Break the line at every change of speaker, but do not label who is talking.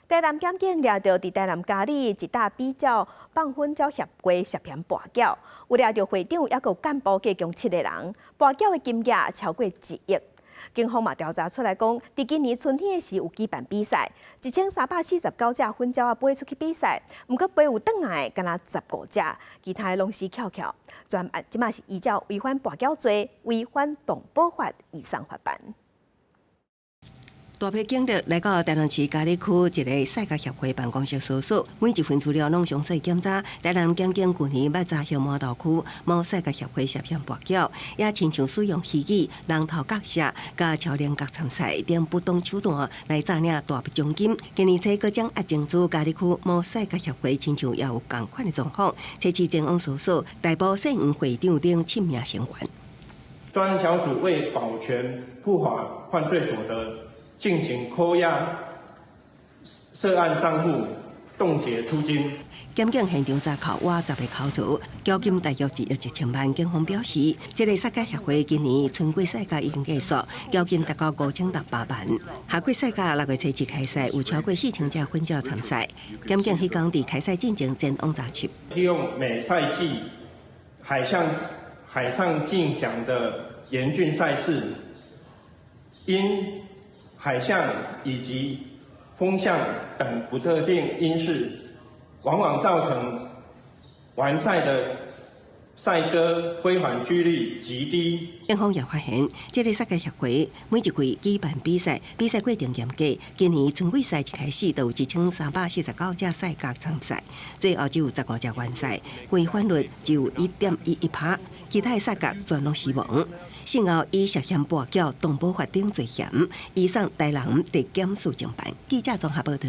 台南檢警掠著佇台南佳里一搭比鳥放粉鳥協會涉嫌跋筊，有掠著會長，抑閣有幹部計共七个人，跋筊的金額超過1億。警方嘛調查出來講，佇今年春天的時有舉辦比賽，1349隻粉鳥仔飛出去比賽，毋過飛有轉來的，干焦15隻，其他的攏死翹翹。全案這馬是依照違反跋筊罪、違反動保法移送法辦。
大批警力來到台南市佳里區一个賽鴿協會辦公室搜索，每一份資料攏詳細檢查。台南檢警舊年捌查獲麻豆區某賽鴿協會涉嫌跋筊，也親像使用虛擬人頭角色、佮超聯角參賽等不當手段來詐領大筆獎金。今年初閣將押證出佳里區某賽鴿協會親像也有仝款的狀況，這次前往搜索，逮捕現任會長等七名成員。
專案小組為保全不法犯罪所得，進行扣押涉案賬戶，凍結出金。
檢警現場查扣倚10个扣槽，繳金大約1億1千萬。警方表示，這个賽鴿協會今年春季賽鴿已經結束，繳金達到5600萬。夏季賽鴿6月初七開賽，有超過4000隻粉鳥參賽。檢警彼工佇開賽進前前往查緝。
利用每賽季海上進行的嚴峻賽事，因海象以及風向等不特定因素，往往造成完賽的賽鴿歸還幾率極低。
警方也發現，這个賽鴿協會每一季舉辦比賽，比賽過程嚴格。今年春季賽一開始就有1349隻賽鴿參賽，最後只有15隻完賽，歸還率只有1.11%，其他的賽鴿全攏死亡。事後以涉嫌跋筊、動保法等罪嫌，移送台南地檢署偵辦。記者綜合報道。